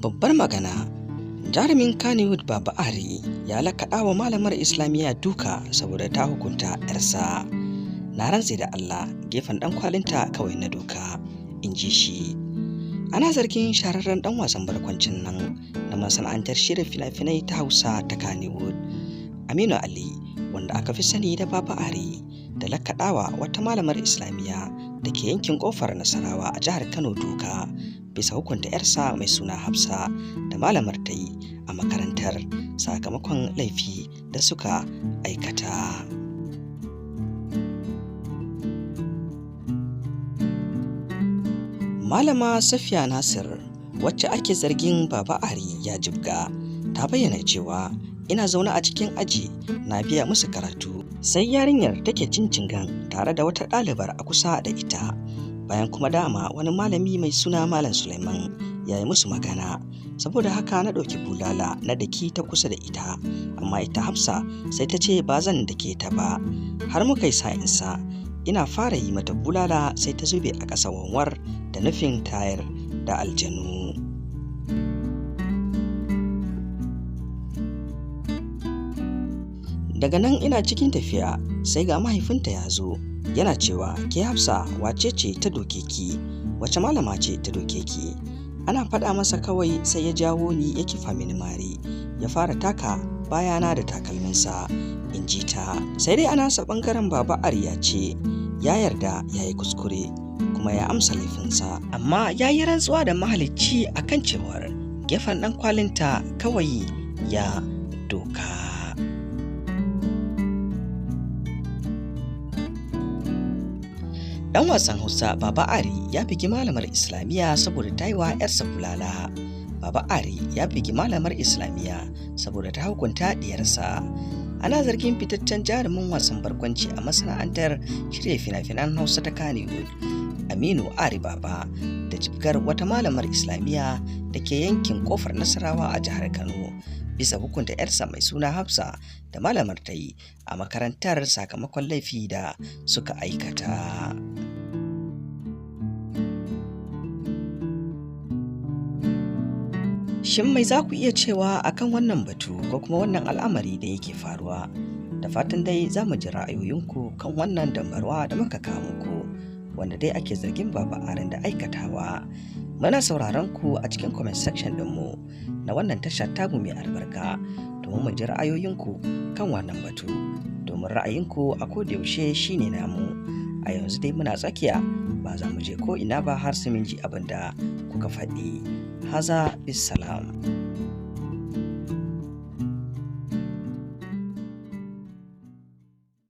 Babbar magana, jarumin Kannywood Baba Ari ya lakaɗa wa malamar Islamiyya duka saboda ta hukunta 'yarsa. "Na rantse da Allah, gefen ɗan kwalinta kawai na doka," in ji shi. Ana zargin shahararren ɗan wasan barkwancin nan na masana'antar shirya fina-finai ta Hausa ta Kannywood, Aminu Ali, wanda aka fi sani da Baba Ari, da lakaɗawa wata malamar Islamiyya da ke yankin Ƙofar Nasarawa a jihar Kano duka bisa hukunta 'yarsa mai suna Hafsa da malamar ta yi a makarantar sakamakon laifi da suka aikata. Malama Safiya Nasir, wacce ake zargin Baba Ari ya jibga, ta bayyana cewa, "Ina zaune a cikin aji na biya musu karatu, sai yarinyar take cin cingan tare da wata ɗalibar a kusa da ita. Bayan kuma dama wani malami mai suna Malam Suleiman ya yi musu magana, saboda haka na ɗauki bulala na daki ta kusa da ita, amma ita Hafsa sai ta ce ba zan dake ta ba. Har muka yi sa'insa, ina fara yi mata bulala sai ta zube a ƙasa wanwar da nufin tayar da aljanu." "Daga nan ina cikin tafiya sai ga mahaifinta ya zo yana cewa, 'Ke Hafsa, wace ce ta doke ki? Wace malama ce ta doke ki?' Ana faɗa masa kawai sai ya jawo ni ya kifa mini mari, ya fara taka bayana da takalminsa," in ji ta. Sai dai a nasa ɓangaren, Baba Ari ya ce ya yarda ya yi kuskure kuma ya amsa laifinsa, amma ya yi rantsuwa da mahalicci akan cewar gefen ɗan kwalinta kawai ya doka. Dan wasan Hausa Baba Ari ya bigi malamar Islamiyya saboda ta yi wa 'yarsa bulala. Baba Ari ya bigi malamar Islamiyya saboda ta hukunta diyarsa. Ana zargin fitaccen jarumin wasan barkwanci a masana'antar shirya fina-finan Hausa ta Kannywood, Aminu Ari Baba, da jibgar wata malamar Islamiyya da ke yankin Kofar Nasarawa a jihar Kano, bisa hukunta 'yarsa mai suna Hafsa da malamar ta yi a makarantar sakamakon laifi da suka aikata. Shin mai za ku iya cewa akan wannan batu ko kuma wannan al'amari da yake faruwa? Da fatan dai za mu ji ra'ayoyinku kan wannan dambarwa da muka kawo muku, wanda dai ake zargin Baba Arin da aikatawa. Muna sauraron ku a cikin comment section ɗinmu na wannan tasha tamu mai albarka domin mu ji ra'ayoyinku kan wannan batu. Domin ra'ayinku a koda yaushe shine namu. A yanzu dai muna tsakiya, ba za mu je ko ina ba har sai mun ji abin da kuka faɗi. Haza bisalam.